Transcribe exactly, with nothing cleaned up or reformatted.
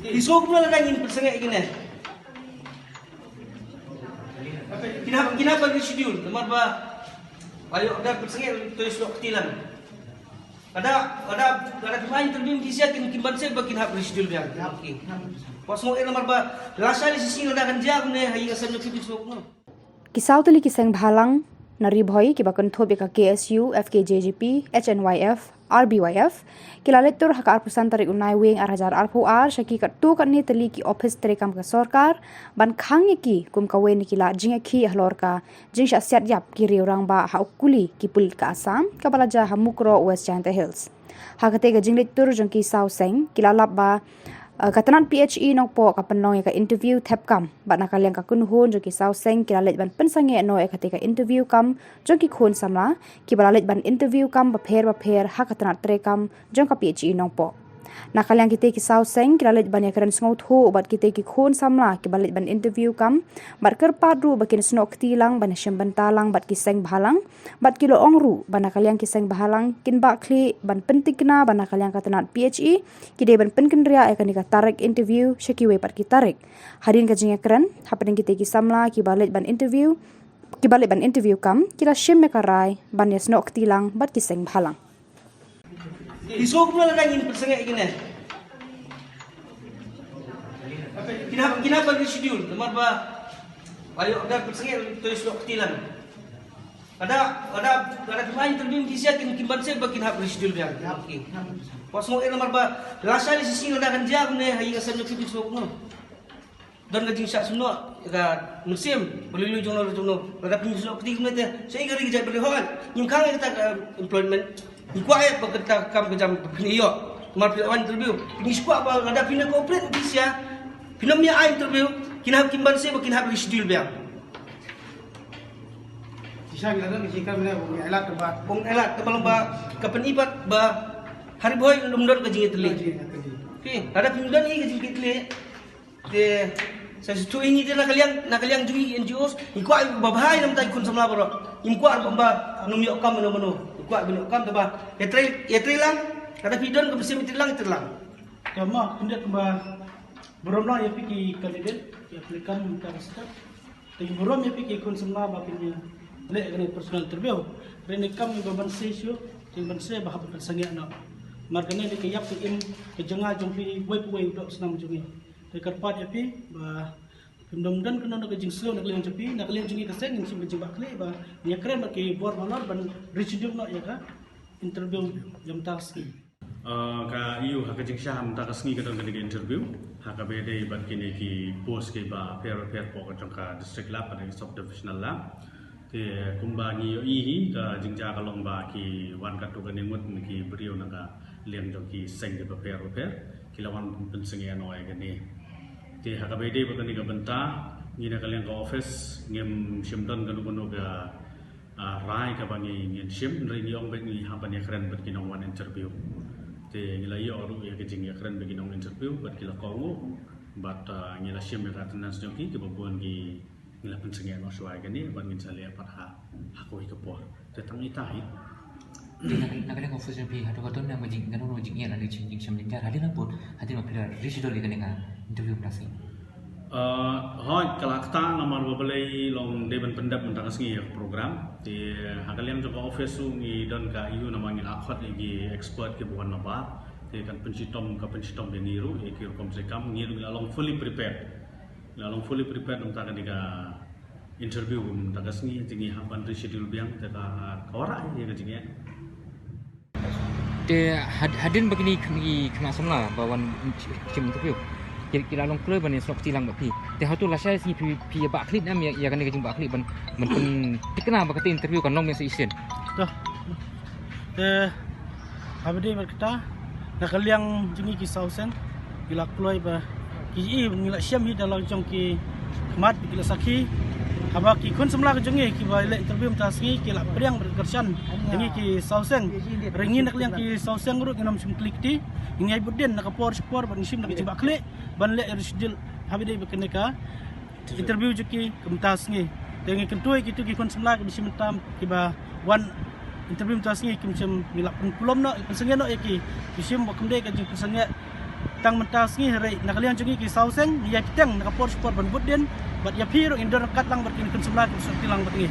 Ki sngewbha lada ngin pynsangeh ïa kine. Kin hap, kin hap ban reschedule namar ba, ayo, da pynsangeh to ïa snoh kti lang. Lada, lada, lada phim ai interview ki sha kin, kin ban seh ba kin hap reschedule biang. Hap, hap. Wat sngew eh namar ba lashai shisien lada kan jia kumne ha ïing ha sem jong phi, phi sngew kumno? Ki saw tylli ki seng bhalang na Ri Bhoi kiba kynthup ïa ka K S U, F K J G P, H N Y F, R B Y F, ki la leit tur ha ka arphew san tarik u Naiwieng ar hajar arphew ar sha ki katto katne tylli ki ophis treikam ka sorkar ban khang ïa ki kum kawei na ki lad jingïakhih halor ka jingshah siat ïap ki riew rangbah ha u kuli ki pulit ka Assam kaba la jia ha Mukroh, West Jaintia Hills. Ha katei ka jingleit tur jong ki saw seng ki la lap ba, eh, ka tnat P H E Nongpoh ka pynlong ïa ka interview thep kam bad na ka liang ka kynhun jong ki saw seng ki la leit ban pynsangeh noh ïa katei ka interview kam jong ki khun samla kiba la leit ban interview kam bapher bapher ha ka tnat treikam jong ka P H E Nongpoh. Na ka liang kitei ki saw seng ki la leit ban ïakren sngewthuh bad kitei ki khun samla kiba leit ban interview kam bad kyrpad ruh ba kin snoh kti lang ban ïashim bynta lang bad ki seng bhalang bad ki la ong ruh ba na ka liang ki seng bhalang kin bah khlieh ban pyntikna ba na ka liang ka tnat P H E ki dei ban pynkynriah ïa kane ka tarik interview sha kiwei pat ki tarik. Hadien ka jingïakren hapdeng kitei ki samla kiba leit ban interview, kiba leit ban interview kam ki la shim ïa ka rai ban ïasnoh kti lang bad ki seng bhalang. Ki sngewbha lada ngin pynsangeh ïa kine. Kin hap, kin hap ban reschedule namar ba, ayo, da pynsangeh to ïa snoh kti lang. Lada, lada, lada phim ai interview ki sha kin, kin ban seh ba kin hap reschedule biang. Hap. Wat sngew eh namar ba lashai shisien lada kan jia kumne ha ïing ha sem jong phi, phi sngew kumno? Don ka jingshah sumnoh ïa ka mynsiem, ba lei lei jong no jong no. Lada phi snoh kti kumne te, shaei ka ri ka jaid ba ri hoi. Ngim khang ïa kata ka employment. Ngi kwah ïa ba kata ka kam ka jam ba phin ïoh. Namar phi la wan interview. Phi sngewkwah ba lada phin cooperate ki sha, phin ym ïa ai interview, kin hap, kin ban seh ba kin hap reschedule biang. Shisha ngi la don ka jingkren mynne, ong ïa lad ba, ong ïa lad ba long ba ka pyni pat ba ha Ri Bhoi ym don ka jingïatylli. Phi, lada phim don hi ka jingïatylli. Te sa shu ïa ngi te na ka liang, na ka liang jong ngi N G Os, ngi kwah ba bha ïa na bynta ki khun samla baroh. Ngim kwah ba, ba ym ïoh kam mano mano. Ngi kwah ba ïoh kam te ba ïatrei, ïatrei lang. Lada phi don ka mynsiem ïatrei lang, ïatrei lang. Te ma khyndiat ba burom lang ïa phi ki candidate, ki applicant mynta ka step. Te burom ïa phi ki khun samla ba phin ïa leh kane personal interview. Hynrei ne kam ba ban seh shuh, te ban seh ba hap ban pynsangeh noh. Namar kane dei ka ïap ka im ka jong nga jong phi, uwei pa uwei u doh u snam jong ngi. Te kyrpad ïa phi ba phim dom don kano kano ka jingsngew na ka liang jong phi, na ka liang jong ngi ka seng ngin shim ka jingbakla ba ngin ïakren bad ki bor halor ban reschedule noh ïa ka interview ïa mynta ka sngi. Uh, ka ïoh ha ka jingshah mynta ka sngi ka don kane ka interview ha kaba ïadei bad kine ki post kiba pher pher hapoh ka jong ka district lab bad ka sub divisional lab. Te kumba ngi ïohi hi ka jingjia ka long ba ki wan katto katne ngut na ki briew na ka liang jong ki seng kiba pher pher ki la wan pynsangeh noh ïa kane. Te ha kaba ïadei bad kane ka bynta ngi na ka liang ka office ngim shym don kano kano ka ah, rai kaba ngi, ngin shim, hynrei ngi ong ba ngi hap ban ïakren bad ki nongwan interview. Te ngi la ïoh ruh ïa ka jingïakren bad ki nong interview bad ki la kohnguh bad, ah, ngi la shim ïa ka attendance jong ki, kiba bun ki ngi la pynsangeh noh shuwa ïa kane bad ngin sa leh pat ha, ha kawei ka por. Te tang ita hi. Te na ka, na ka liang office jong phi hato ka don na ka jing, kano kano jingïaid lane jing, jingshim jingjar hadien na pud, hadien ba phi la reschedule ïa kane ka interview mynta ka sngi? Uh, hooid, ka la ktah namar ba balei long dei ban pyndep mynta ka sngi ïa ka program. Te ha ka liang jong ka office ruh ngi don ka ïoh namar ngi la khot ïa ki expert kiba wan na bar. Te kan pynshitom, ka pynshitom ïa ngi ruh ïa ki rukom treikam, ngi ruh ngi la long fully prepared. Ngi la long fully prepared namar kane ka interview mynta ka sngi, te ngi hap ban reschedule biang, te ka, ka wanrah ïa ka jingeh. Te had-, hadien ba kine ki, ki khynnah samla ba wan shim interview ki, ki la long kloi ban ïasnoh kti lang bad phi. Te hato lashai sngi phi, phi ïa bah khlieh ne em ïa, ïa kane ka jingbah khlieh ban, ban pynthikna ba kata interview kan long biang sa shisien? Te haba dei bad kata, na ka liang jong ngi ki saw seng ngi la kloi ba ki, i, ngi la shem hi da la jong ki khmat ki la sakhi. Haba ki khun samla ka jong ngi kiba leh interview mynta sngi ki la pdiang bad kyrshan ïa ngi ki saw seng. Hynrei ngi na ka liang ki saw seng ruh ngin ym shym kli kti. Ngin ïai bud dien na ka por shi por ban shim na ka jingbah khlieh ban leh reschedule haba dei bad kane ka interview jong ki ka mynta sngi. Te ngi kyntu ïa kito ki khun samla kiba shim mynta kiba wan interview mynta sngi, kim shym, ngi la pynpulom noh, pynsangeh noh ïa ki. Ki shim ba kam dei ka jingpynsangeh Tang mynta sngi hynrei na ka liang jong ngi ki saw seng ngi ïa ki teng na ka por sha por ban bud dien bad ïa phi ruh ngin don ryngkat lang bad kin kynsuh la kin suk ti lang bad ngi.